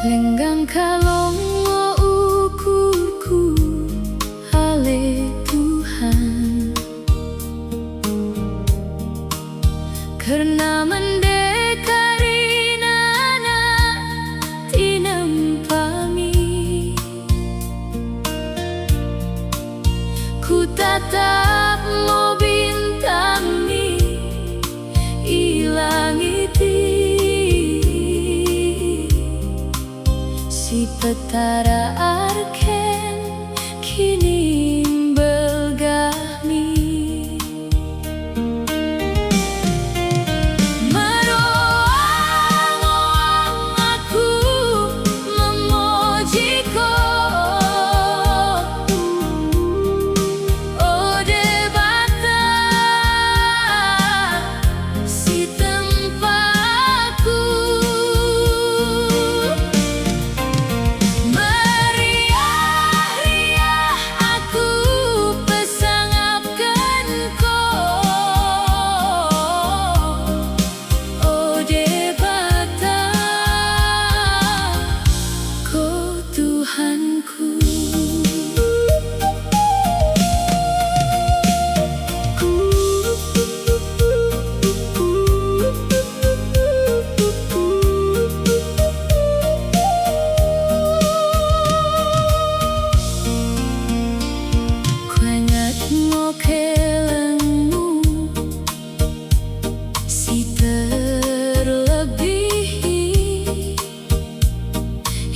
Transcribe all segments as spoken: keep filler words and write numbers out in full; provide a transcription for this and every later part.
Lenggang kalong ngo ukurku, ale Tuhan. Kerna mende karinana tinempami, kutatap ngo bintang mi i langit i. Si Petara arken kinimbelgah mi. Meroang-oang aku memoji ko, o Debata, si tempa aku. Meriah-riah aku pesangapken ko, o Debata, ko Tuhanku. Kuinget ngo kelengmu si terlebih i,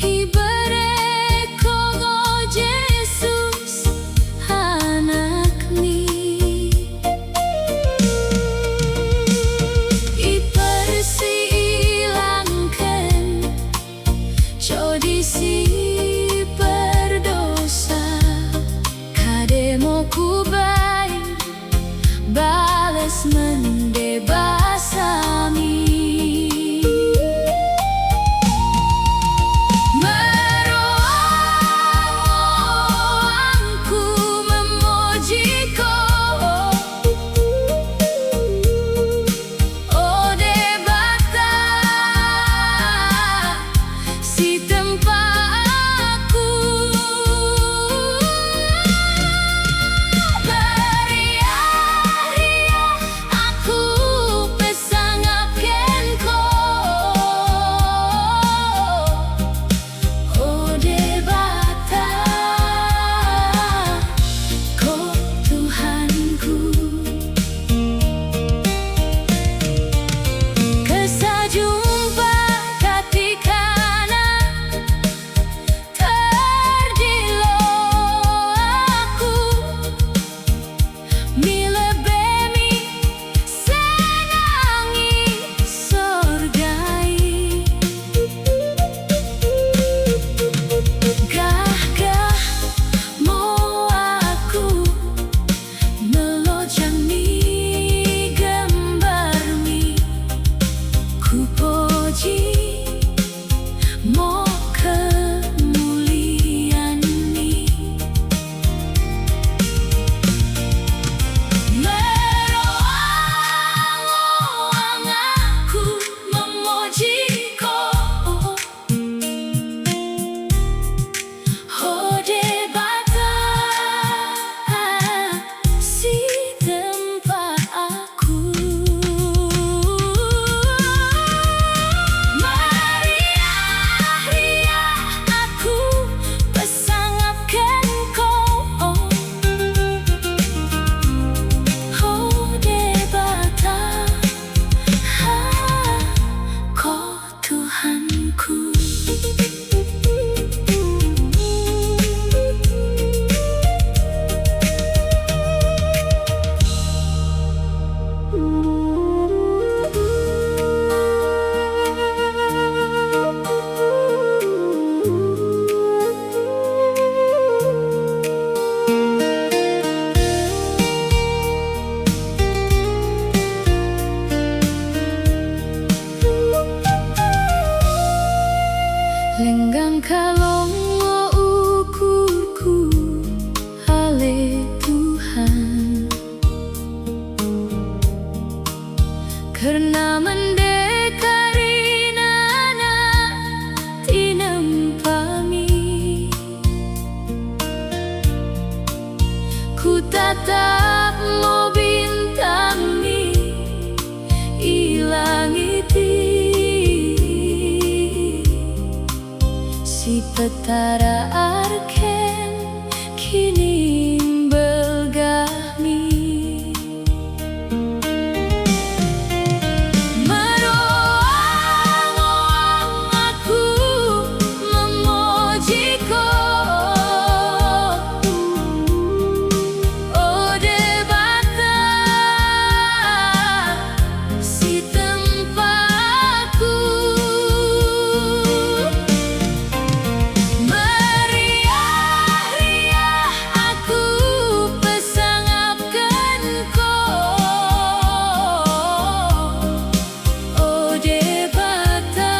ibere ko ngo Jesus, Anak mi. Ipersiilangken codi si perdosa, kade mo kubaing bales mende basa mi. Meroang-oang ku memoji ko, o Debata, si tempa aku. Meriah-riah aku Betara arken kinimbelgah mi. Meroang-oang aku memoji Ko, o Debata si tempa aku. Meriah-riah aku pesangapken Ko, o Debata,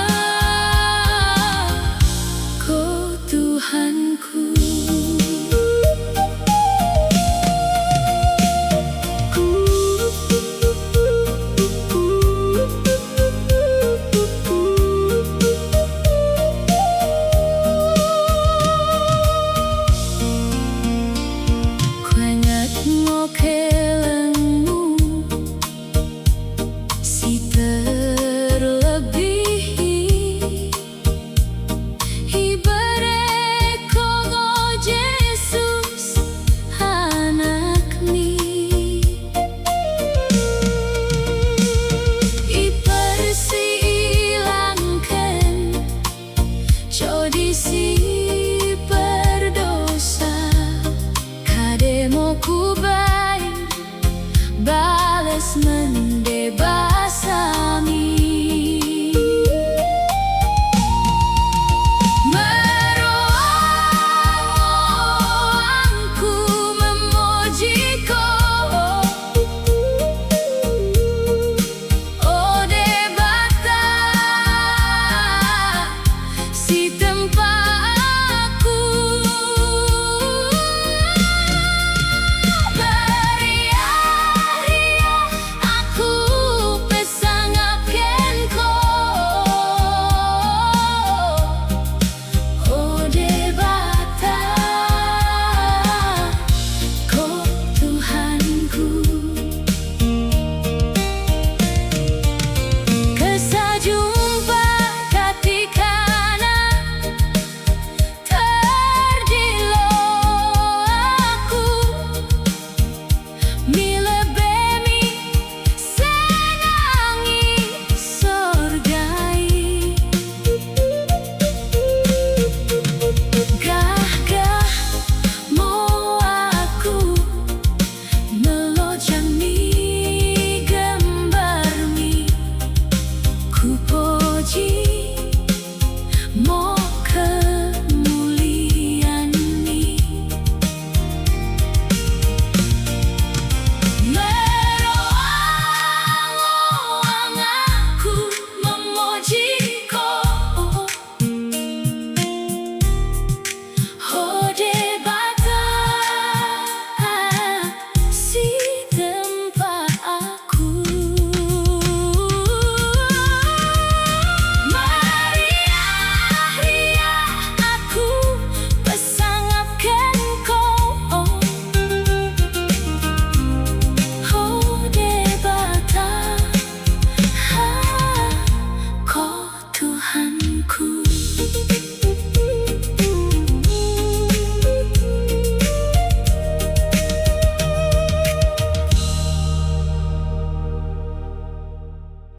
Ko Tuhanku. Kuenget ngo kellengmu si terlebih i, ibere Ko ngo Jesus Anak mi. Ipersi ilangken codi si perdosa, kade mo kubaing bales mende